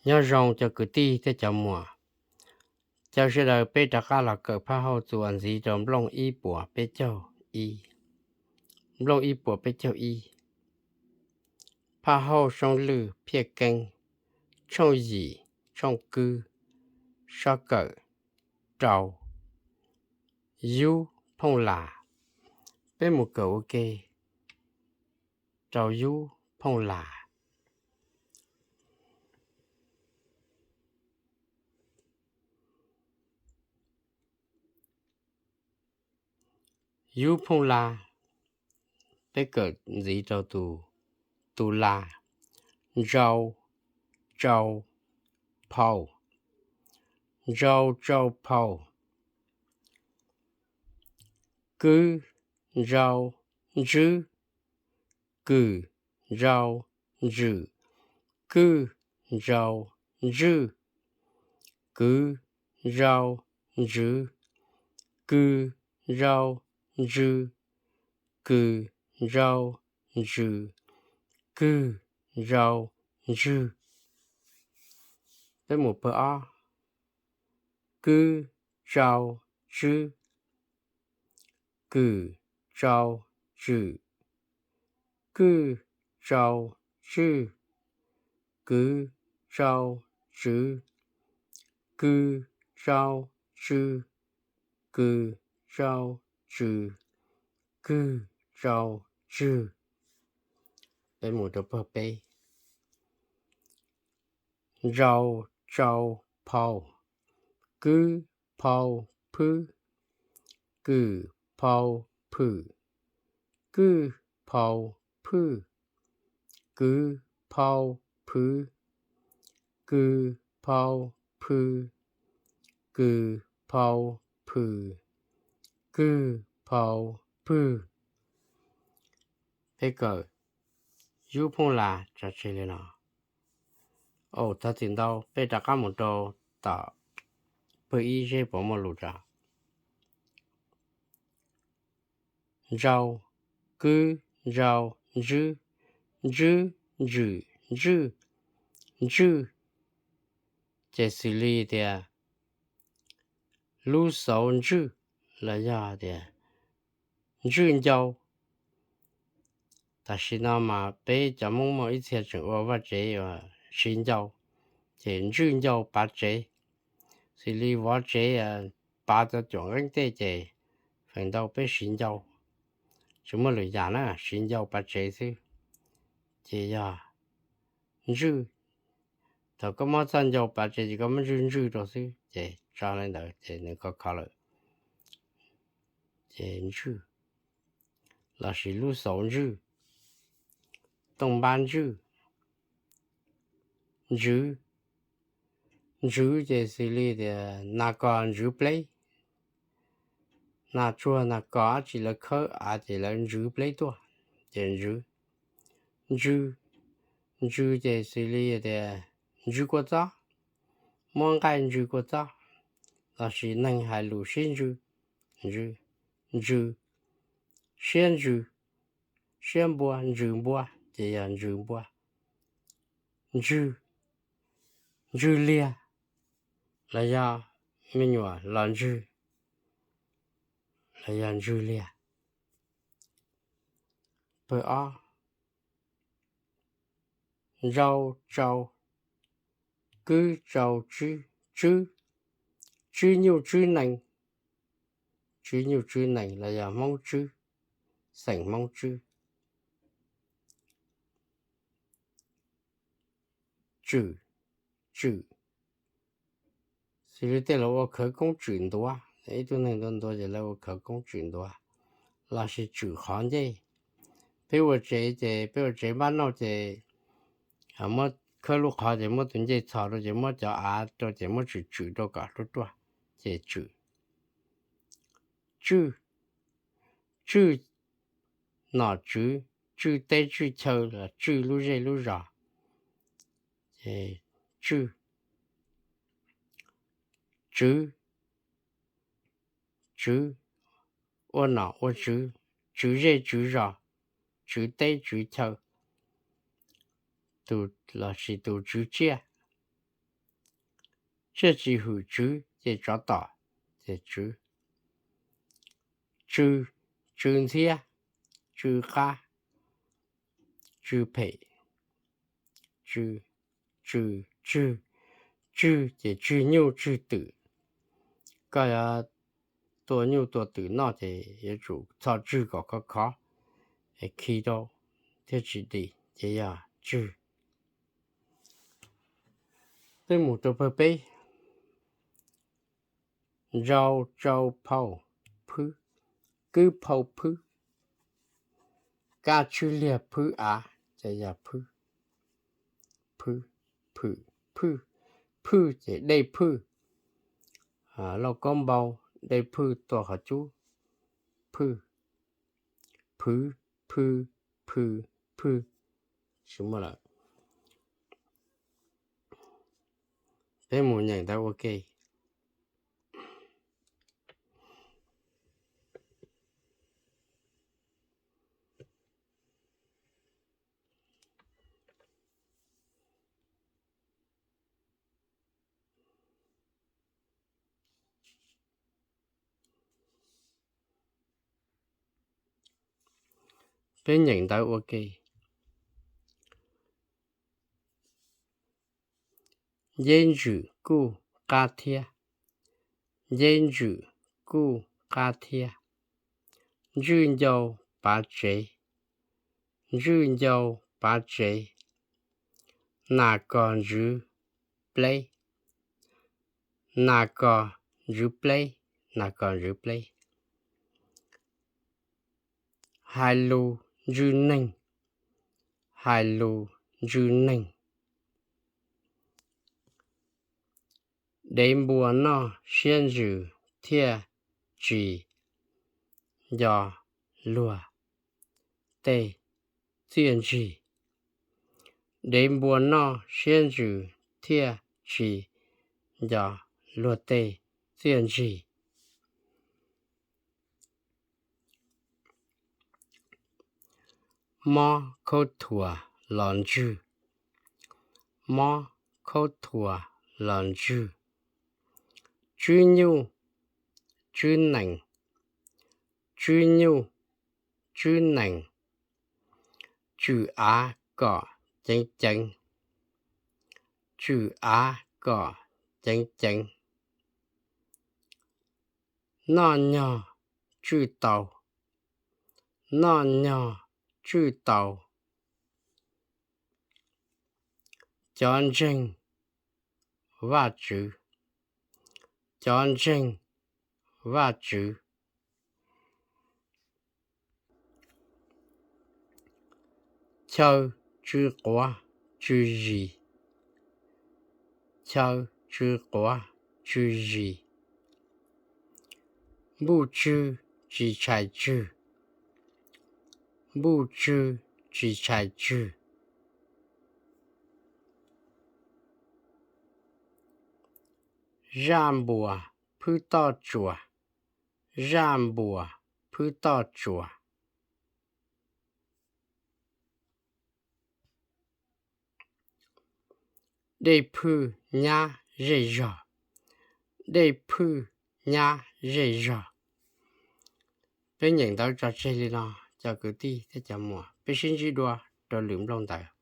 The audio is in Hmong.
Nyob zoo cov kwv tij thiab cov muam, caw sawv daws peb rov qab los kawm phaj hauj txuas ntxiv rau nplooj ib puas peb caug ib. Nplooj ib puas peb caug ib, phaj hauj soob lwj phiaj keeb, tshooj yim, tshooj kwb, sob kawm rau, yub phooj las. Peb mus kawm ua ke rau yub phooj las. Yub phooj las, peb kawm ntxiv rau tus, tus las. Ntsau, tsau, phau. Ntsau, tsau, phau. Kwb, ntsau, ntswb. Kwm, ntsau, ntswm. Kwj, ntsau, ntswj. Kwv, ntsau, ntswv. Kw, ntsau, ntsw. Kwm, ntsau, ntswm. Kwj, ntsau, ntswg. Peb mus pawg ob. Kwb, tsau, tswb. Kwm, tsau, tswm. Kwj, tsau, tswj. Kwv, tsau, tswv. Kw, tsau, tsw. Kwm, tsau, tswm. Kwj, tsau, tswg. Peb mus rau pawg peb. Ntsau, tsau, phau. Kwb, phau, phwb. Kwm, phau, phwm. Kwj, phau, phwj. Kwv, phau, phwv. Kw, phau, phw. Kwm, phau, phwm. Kwj, phau, pwg. Peb kawm yub phooj las tso tseg li no. Au, thov txim ntau, peb rov qab mus rau tom pawg ib seb puas muaj lus tso. Ntsau, kwb, ntsau, ntswb, ntswb, ntswm, ntswj, ntswg. Ces xws li tias lub xauv ntswj los yog tias ntswj ncau. Tam sim no mas peb cov Hmoob muaj ib txhia tseem ua vaj tsev uas siv ncau, ces ntswj ncau pav tsev. Xws li vov tsev, pav cov cuam nqeeb tej ces feem ntau peb siv ncau. Tsis muaj lwm yam na, siv ncau pav tsev xwb. Ces yog ntswj, thaum koj muab txoj ncau pav tsev ces koj muab ntswj ntswj rau xwb ces tso li ntawd ces nws khov kho lawm. Ces ntswj, lossis lub xauv ntswj, tooj npab ntswj, ntswv. Ntswv ces xws li tias nas kos ntswv pleb, nas tsuag nas kos dab tsi lawv khawb av ces lawv ntswv pleb tuaj, ces ntswv. Ntswj, ntswj ces xws li tias ntswj kua txob, muab nqaij ntswj kua txob, lossis neeg hais lus sib ntswj, ntswj, ntswj, siab ntswj, siab npua, ntswj npua ces yog ntswj npua. Ntswj, ntswj liag, los yog me nyuam los ntswj, los yog ntswj liag. Pawg ob, ntsau, tsau, kwb, tsau, tswb, tswb, tswb nyuj tswb nees, tswb nyuj tswb nees los yog Hmoob tswb, xeem Hmoob tswb. Tswm, tswm, xws li tej laus ua khawv koob tswm ntuav, ib tug neeg ntuav ntuav ces lawv ua khawv koob tswm ntuav, lossis tswm qhov ncej. Peb ua tsev ces peb ua tsev npab nauj ces muab khawb lub qhov ces muab tus ncej txhos rau ces muab cov av rau ces muab tswm tswm rau kom hlub ruaj, ces tswm. Tswj, tswj nom tswv, tswj teb tswj chaw los tswj lub zej lub zos, ces tswj. Tswv, tswv, ua nom ua tswv, tswv zej tswv zos, tswv teb tswv chaw, tus, lossis tus tswv tsiaj. Tsiaj tsis hwm tswv ces tsov tom, ces tswv. Tsw, tsw ntxhiab, tsw qab, tsw phem, tsw, tsw, tswg, tswg ces tswg nyuj tswg twm. Koj yuav tua nyuj tua twm noj ces yuav tsum txhob tswg kom khov khov, es khi rau thiaj tsis dim ces yog tswg. Peb mus rau pawg peb. Ntsau tsau phau phwb, kwb phau phwb, kab tswb liag phwb av, ces yog phwb, phwb, phwm, phwj, phwj ces dej phwj, lauj kaub npau, dej phwj tua qhov cub, phwj, phwv, phwj, phwj, phwj, tsis muaj lawm. Peb mus nyeem ntawv ua ke. Peb nyeem ntawv ua ke. Nceb ntswm kuj qab thiab, nceb ntswm kuj qab thiab. Ntswj ncau pav tsev, ntswj ncau pav tsev. Nas kos ntswv pleb, nas kos ntswv pleb, nas kos ntswv pleb. Hais lus ntswj neeg, hais lus ntswj neeg. Dev npua noj siab ntsws thiaj tsis nco luag tej txiaj ntsig. Dev npua noj siab ntsws thiaj tsis nco luag tej txiaj ntsig. Mob khaub thuas los ntswg, mob khaub thuas los ntswg. Tswb nyuj tswb nees, tswb nyuj tswb nees. Tswm av kom ceev ceev, tswm av kom ceev ceev. Noj nyog tswj tau, noj nyog tswj tau. Cov ntseeg Vajtswv, cov ntseeg Vajtswv. Chaw tsw quav tsw zis, chaw tsw quav tsw zis. Npuj tswg tsis tshais tswg, npuj tswg tsis tshais tswg. Zaj npuas phwb toj tsuas, zaj npuas phwb toj tsuas. Dej phwj nyab zej zog, dej phwj nyab zej zog. Peb nyeem ntawv tso tseg li no, cov kwv tij thiab cov muam, peb sib ntsib dua rau lwm nplooj ntawv.